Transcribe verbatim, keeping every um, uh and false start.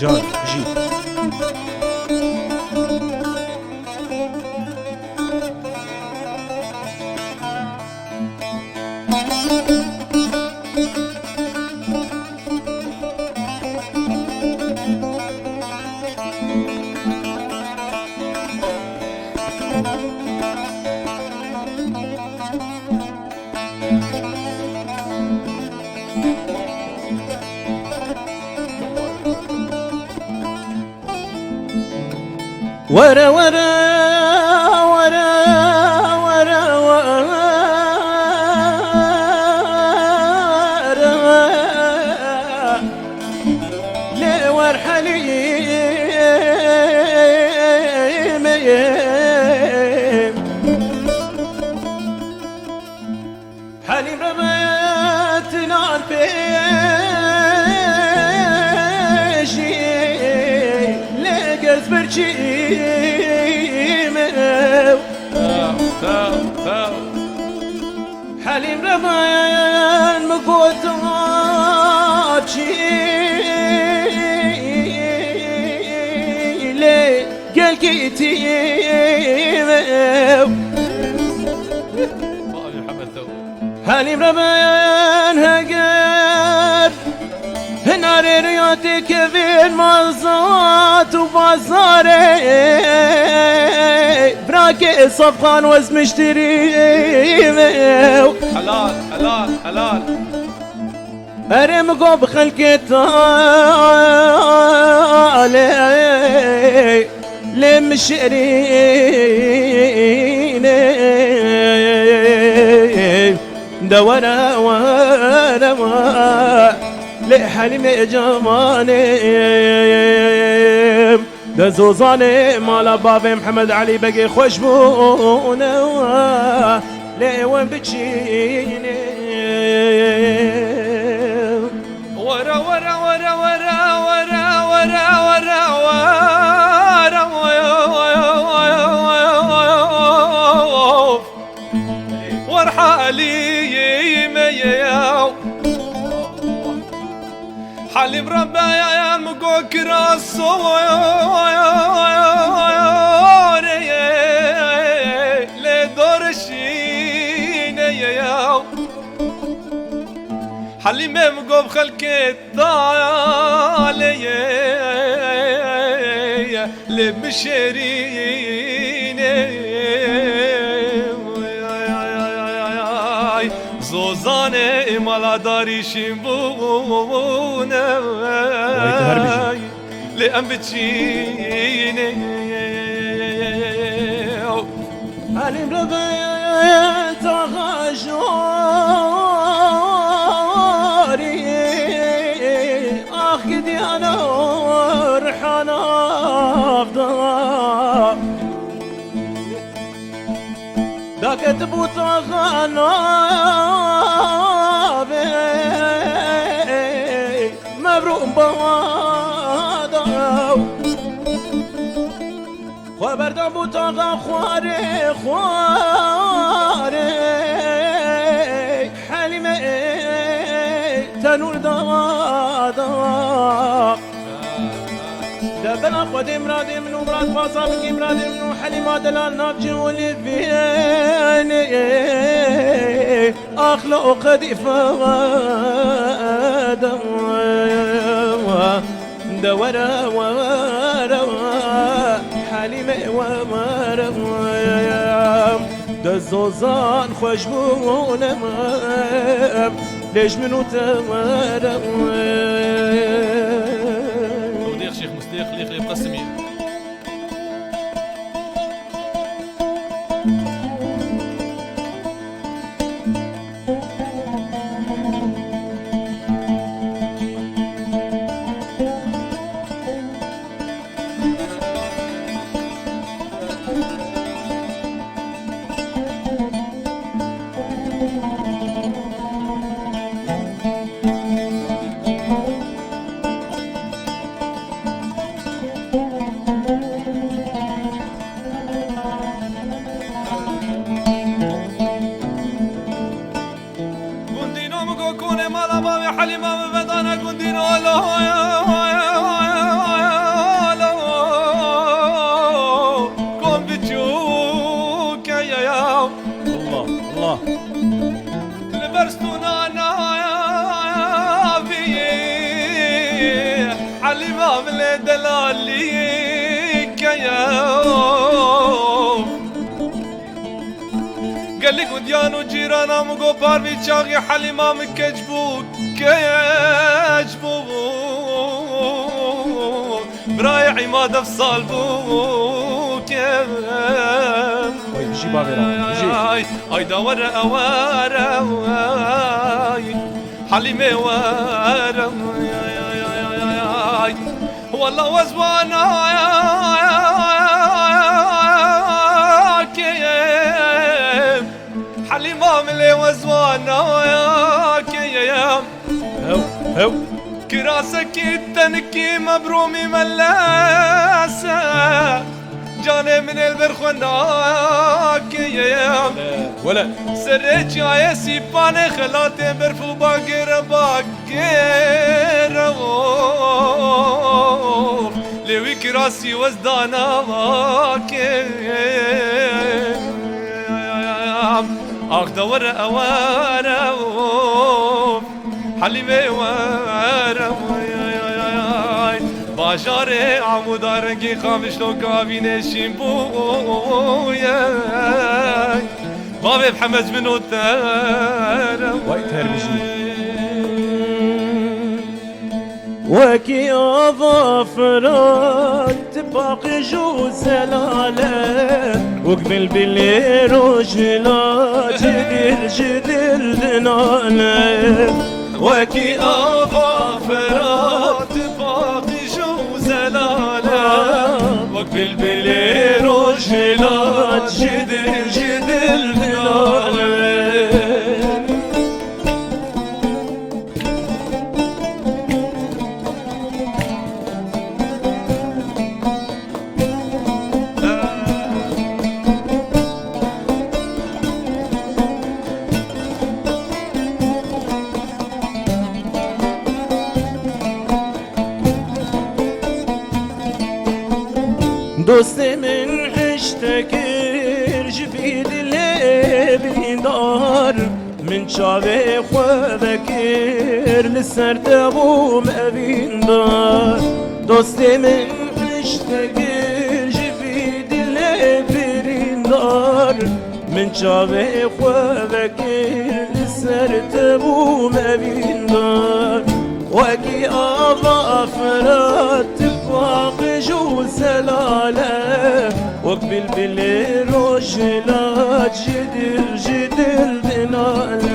Can, jî. Were, were, were, were, were. Lê wer Helîmê. Helîm re betinan pêşî lê gez birçî me. Helîm re ben mi gotin çî lê gelkî tî me. Helîm re ben heger hinarê riyatê kevin mazat û bazarê brakê safxan wez miştirî me. Helal, helal, helal. Erê mi go bi xelkê talê lê min şêrînê de were, were, were lê Helîmê camanê. De zozanê mala bavê Mihemed Elî Begê xweş bûne lê wen biçîne. Were, were, were. Wer Helîmê yew. Helîm re beyan mi go kira sorê lê dorişîne yew. Helîmê mi go bi xelkê taleyê lê min şêrînê. Zozanê mala darîşîn bûne. Vay, tu her bijî. Lê em biçîne. Helîm re be taxa jorî, ax gidiyane rihana avda. Daketibû taxa navê mevrû bada. Xwe berdan bû taxa xwarê, xwarê Helîmê tenûr da, da. De bela xwe dê miradê min û mirad baza bikî miradê min û Helîma delal navcî û lîvînê. Axlo o qedîfe de, de were, were, Helîmê were. De zozan xweş bûne, lê ji min û te were. Tewdêx Şêx Mustêx lê xirê biqesimî. Kom biçûke ye ya. Allah, Allah. Li ber stûna navî Helîma min lê delalî keye. Gelî û diyan û cîrana min got parvî çaxî Helîma min keç bû, keç bû. Birayê Îmad ev sal bû kêm. Oy, bijî bavê ra, bijî. Ay, ay da were ewere, ay. Helîmê were, ay, ay, ay, ay, ay. Wela wezwana kêm. Helîma min lê wezwana kêm. Hew, hew. Kirasekî tenikî mebrûmî melese. Canê min ê li ber xwe nakêm. Wele. Serê çiyayê Sîpanê xelatê berf û bagêre bagêre. Lê wî kirasî wez dana vakêm. Ax de were ewere. Helîmê were, ay, ay, ay, ay, ay. Bajarê Amûda rengî Qamişlo kavînê şîn bûye. Bavê Mihemed min û te re. Vay terbijî. Wekî ava Firat paqij û zelale, wek bilbilê rojhila ji dil ji dil dinale. Wekî ava Firat paqij û zelale, wek bilbilê rojhila ji dil ji dil dinale. Dostê min hişte kir ji vî dilê birîndar. Min çavê xwe vekir, li ser te bûm evîndar. Dostê min hişte kir, ji vî dilê birîndar. Min çavê xwe vekir, li ser te bûm evîndar. Wekî ava Firat paqij û zelale, wek bilbilê rojhila ji dil ji dil dinale.